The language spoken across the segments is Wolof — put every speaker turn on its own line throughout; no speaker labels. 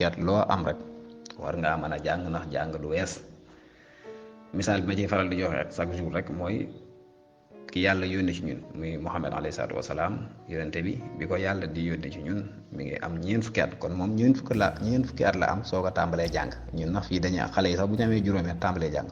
yaat loo am rek war ngaa mën a jàng ndax jàng du wees misaal bi ma ciy faral di joxe ak chaque jour rek mooy ki yàlla yónni ci ñun muy Muhammad alayhi salaatu wasalaam yonente bi ko yàlla di yónni ci ñun mi ngi am ñeent fukki at kon moom ñeent fukki at la am soog a tàmbalee jàng ñun nag fii dañuy xale yi sax bu ñu amee juróomi at tàmbalee jàng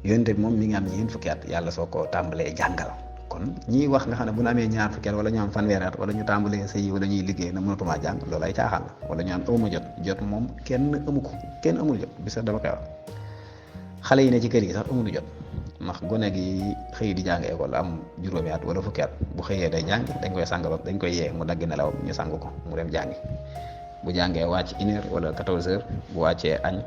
yonente bi moom mi ngi am ñeent fukki at yàlla soo ko tàmbalee jàngal kon ñiy wax nga xam ne bu ñu amee ñaar fukki at wala ñu am fanweeri at wala ñu tàmbalee sëy wala ñuy liggéey na mënatumaa jàng loolu ay caaxaan la wala ñu am awma jot moom kenn amu ko kenn amul jot bi sax dama koy wax xale yi ne ci kër gi sax amuñu jot ndax gone gi xëy di jàng école am juróomi at wala fukki at bu xëyee day jàng dañ koy sang ba dañ koy yee mu dagg nelaw ñu sang ko mu dem jàngi bu jàngee wàcc 1h wala 14h bu wàccee añ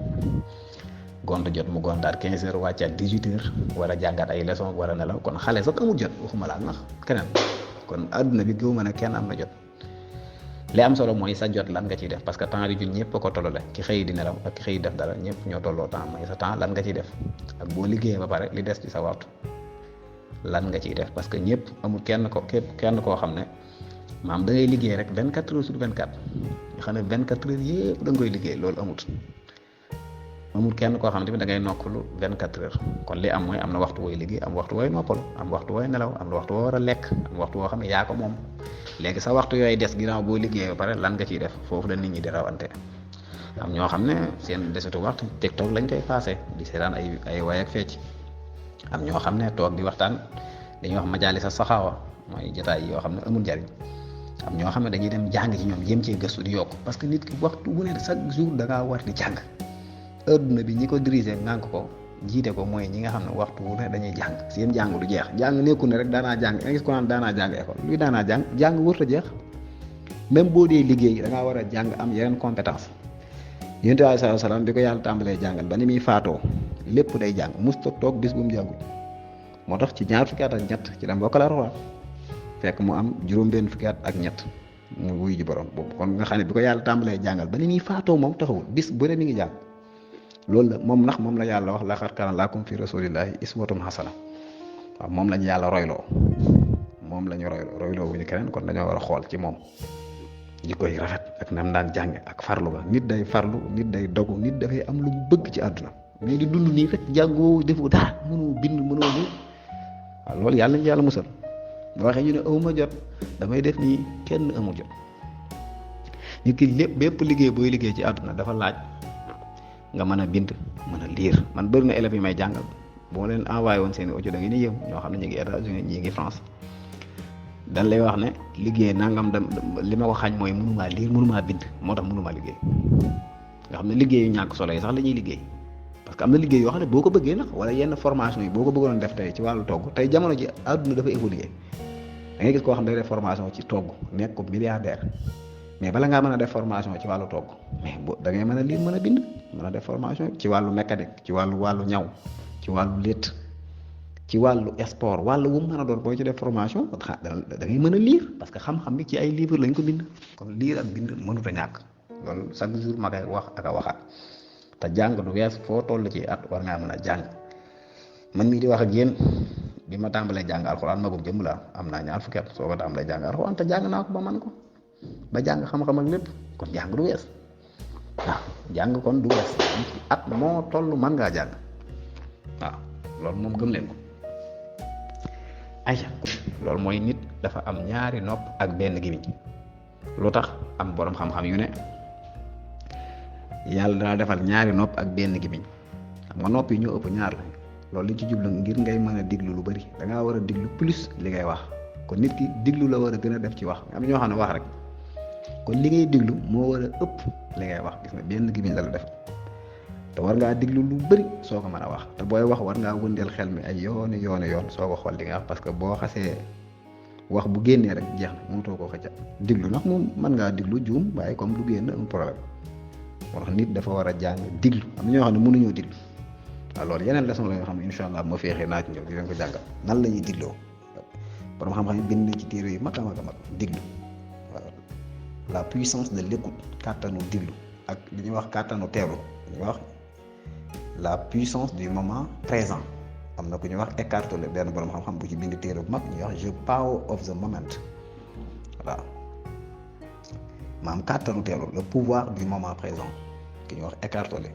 gont jot mu gontaat 15h wàccaat 18h war a jàngaat ay leçon war a nelaw kon xale sax amul jot waxuma laa ndax keneen kon adduna bi gëw ma ne kenn am na jot li am solo mooy sa jot lan nga ciy def parce que temps bi ñun ñëpp a ko tollale ki xëy di nelaw ak ki xëy def dara ñëpp ñoo tolloo temps mooy sa temps lan nga ciy def ak boo liggéeyee ba pare li des ci sa waxtu lan nga ciy def parce que ñëpp amul kenn koo xam ne maam da ngay liggéey rek 24 heures sur 24 nga xam ne 24 heures yëpp da nga koy liggéey loolu amul kenn koo xam ne da ngay noppalu 24 heures kon li am mooy am na waxtu wooy liggéey am waxtu wooy noppalu am waxtu wooy nelaw am waxtu woo war a lekk am waxtu woo xam ne yaa ko moom léegi sa waxtu yooyu des ginnaaw boo liggéeyee ba pare lan nga ciy def foofu la nit ñi di rawante am ñoo xam ne seen desetu waxtu TikTok lañ koy passé di seetaan ay way ak fecc am ñoo xam ne toog di waxtaan dañuy wax majaali sa saxaawa mooy jotaay yoo xam ne amul njariñ am ñoo xam ne dañuy dem jàng ci ñoom jéem cee gëstu di yokk parce que nit ki waxtu bu ne chaque jour da ngaa war di jàng adduna bi ñi ko diriger ngànk ko jiite ko mooy ñi nga xam ne waxtu wu ne dañuy jàng seen jàng du jeex jàng nekkul ne rek daanaa jàng nga gis ko naan daanaa jàng école luy daanaa jàng wërta jeex même boo dee liggéey da ngaa war a jàng am yeneen compétence yonent bi alayhi salaam bi ko yàlla tàmbalee jàngal ba ni muy faatoo lépp day jàng musta toog bis bu mu jàngul moo tax ci ñaar fukki at ak ñett ci la mbokkal Alxuraan fekk mu am juróom-benn fukki at ak ñett mu wuyu ji borom boobu kon nga xam ne bi ko yàlla tàmbalee jàngal ba ni muy faatoo moom taxawul bis bu ne mi ngi jàng loolu la moom la yàlla wax laqad kaana lakum fi rasulillahi iswatun hasana waaw moom lañu yàlla royloo moom la ñu royloo wu ñu keneen kon dañoo war a xool ci moom jikko yi rafet ak nam daan jànge ak farlu ga nit day farlu nit day dogu nit dafay am lu bëgg ci àdduna mais di dund nii rek jàngoo defoo dara mënoo bind mënoo li waaw loolu yàlla nañu yàlla musal boo waxee ñu ne awma jot damay def nii kenn amul jot nit ki lépp bépp liggéey booy liggéey ci àdduna dafa laaj nga mën a bind mën a liir man bëri na élèves yi may jàngal boo leen envoyé woon seen i audio da ngeen di yëm ñoo xam ne ñu ngi États-Unis ñi ngi France dañ lay wax ne liggéey nangam li ma ko xañ mooy mënumaa liir mënumaa bind moo tax mënumaa liggéey nga xam ne liggéey yu ñàkk solo yi sax la ñuy liggéey parce que am na liggéey yoo xam ne boo ko bëggee nag wala yenn formation yi boo ko bëggoon def tey ci wàllu togg tey jamono ji àdduna dafa évoluer da ngay gis koo xam ne day def formation ci togg nekk ko milliardaire mais bala ngaa mën a def formation ci wàllu togg mais da ngay mën a liir mën a bind mën a def formation ci wàllu mécanique ci wàllu ñaw ci wàllu létt ci wàllu sport wàllu wu mu mën a doon boo ci def formation da ngay mën a liir parce que xam-xam bi ci ay livre lañ ko bind kon liir ak bind mënut a ñàkk loolu chaque jour ma koy wax ak a waxaat te jàng du wees foo toll ci at war ngaa mën a jàng man mii di wax ak yéen bi ma tàmbalee jàng alxuraan magum jëmm laa am naa ñaar fukki at soo ko tàmbalee jàng alxuraan te jàng naa ko ba man ko ba jàng xam-xam ak lépp kon jàng du wees waaw jàng kon du wees at moo toll mën ngaa jàng waaw loolu moom gëm leen ko ayca loolu mooy nit dafa am ñaari nopp ak benn gémmiñ lu tax am boroom xam-xam yu ne yàlla dana defal ñaari nopp ak benn gémmiñ xam nga nopp yi ñoo ëpp ñaar la loolu li ci jublu ngir ngay mën a diglu lu bari da ngaa war a diglu plus li ngay wax kon nit ki diglu la war a gën a def ci wax am ñoo xam ne wax rek kon li ngay diglu moo war a ëpp li ngay wax gis nga benn gémmiñ la def te war ngaa diglu lu bari soo ko mën a wax te booy wax war ngaa wëndeel xel mi ay yoon soo ko xool li nga wax parce que boo xasee wax bu génnee rek jeex na mënutoo koo xëcc diglu nag moom mën ngaa diglu juum waaye comme du génn am problème moo tax nit dafa war a jàng diglu am na ñoo xam ne mënuñoo diglu waaw loolu yeneen leçon la yoo xam ne incha allah ma féexee naa ci ñëw di leen ko jàngal nan la ñuy digloo borom xam-xam yi bind ci téere yu mag a mag diglu waaw la puissance de l'écoute kàttanu diglu ak li ñuy wax kàttanu teewlu li ñuy wax la puissance du moment présent am na ku ñuy wax Eckhart Tolle benn borom xam-xam bu ci bind téere bu mag ñuy wax the power of the moment waaw maam kàttanu teewlu le pouvoir du moment présent ki ñuy wax Eckhart Tolle